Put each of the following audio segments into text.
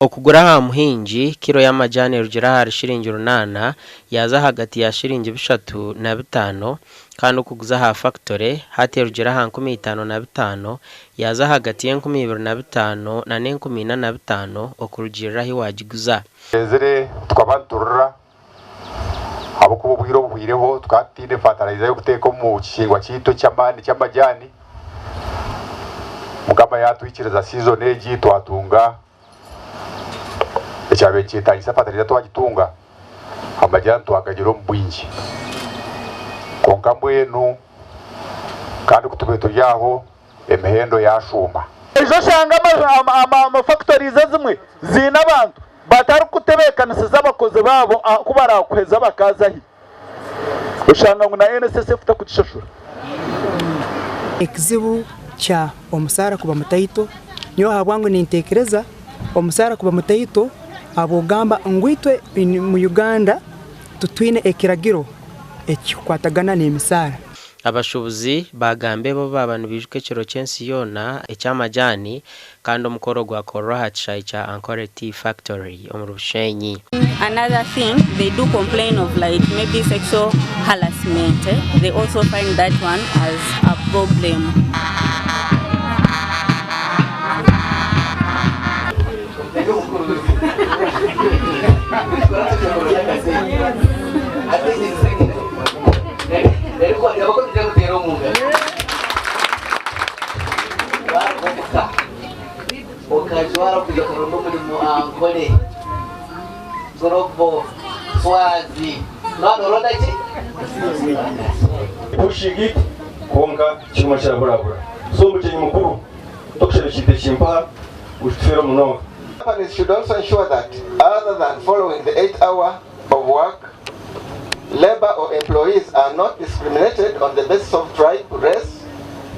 Okugura aha muhingi, kiro y'amajaani erugire ahari shiringi runaana yaaza ahagati ya shiringi 35 kandi okuguza aha fakitore hati erugire aha 5500 yaaza ahagati y'enkumi ibiri na bitaano na n'enkumi ina na bitaano okurugiirira ahi waagiguza. Tugenzire tukaba niturira ahabw'okuba obwire obuhweireho tukaba tutaine fatarayiza y'okuteeka omu kihingwa kyaitu eky'amaani ky'amajaani. Mukama yaatwikiriza siizoni egi twatunga ekyabaire nikyetaagisa fatarayiza twagitunga, amajaani twagagira omu bwingi. Kwonka mbwenu kandi ku tubaire turi aho emihendo yaashuuma. Noija oshanga ama factories ezimwe ziine abantu batarikutebeekanisiza abakozi baabo ku baraakuheza bakaaza hi. Oshanga ngu na NSSF takugishashura. Ekizibu kya omusaara kuba mutaito, nyowe ahabwange nintekereza omusaara kuba mutaito habw'okugamba ngu itwe mu Uganda titwine ekiragiro ekikukwatagana n'emisaara. Abashuubuzi baagamba ebi obu baaba nibaijuka ekiro ky'ensi yoona eky'amajaani kandi omukoro gwakorerwa aha kishaayi kya Ankole Tea Factory omuri Bushenyi. Another thing they do complain of like maybe sexual harassment they also find that one as a problem. Pushing it kwonka kiguma kiraburabura so omugyenyi mukuru tokushaba ekintu ekimpaha ngu kitufeere munonga. Companies should also ensure that other than following the 8 hour of work, labour or employees are not discriminated on the basis of tribe, race,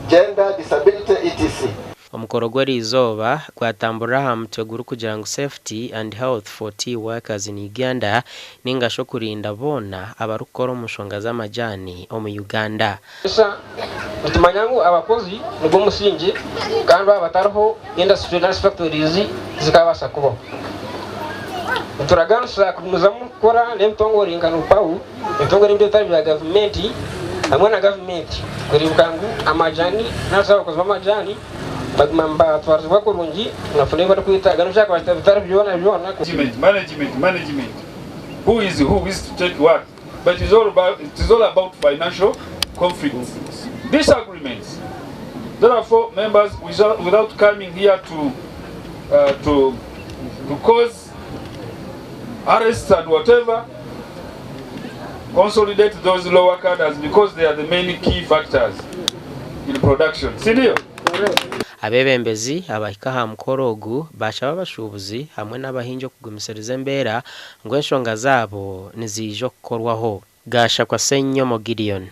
gender, disability, etc. Omukoro gw'eriizooba gwatamburira aha mutwe gurikugira ngu Safety and Health for Tea Workers in Uganda ninga shi okurinda boona abarikukora omu nshonga z'amajaani omu Uganda. Nitumanya ngu abakozi nigwo musingi kandi baaba batariho industry nari factories tizikaabaasa kubaho. Nituraganisa kugumizamu kukora n'ebitongore nka NUPAW, ebitongore ebindi ebitari bya gavumenti hamwe na gavumenti kureebeka ngu amajani nari shi abakozi b'amajani baguma nibatwarizibwa kurungi nibafuna ebi barikwetaaga n'obu kyakuba bitari byona byona. Management, management, management, who is who is to take what, but it is all about, it is all about financial conflicts, disagreements. Therefore, members, without, without coming here to, uh, to, to cause arrests and whatever, consolidate those lower cadres because they are the main key factors in production. Sindio? Abeebembezi abahika aha mukoro ogu baashaba abashuubuzi hamwe n'abahingi okugumisiriza embeera ngu enshonga zaabo niziija okukorwaho. Gashakwa Ssenyomo Gideon.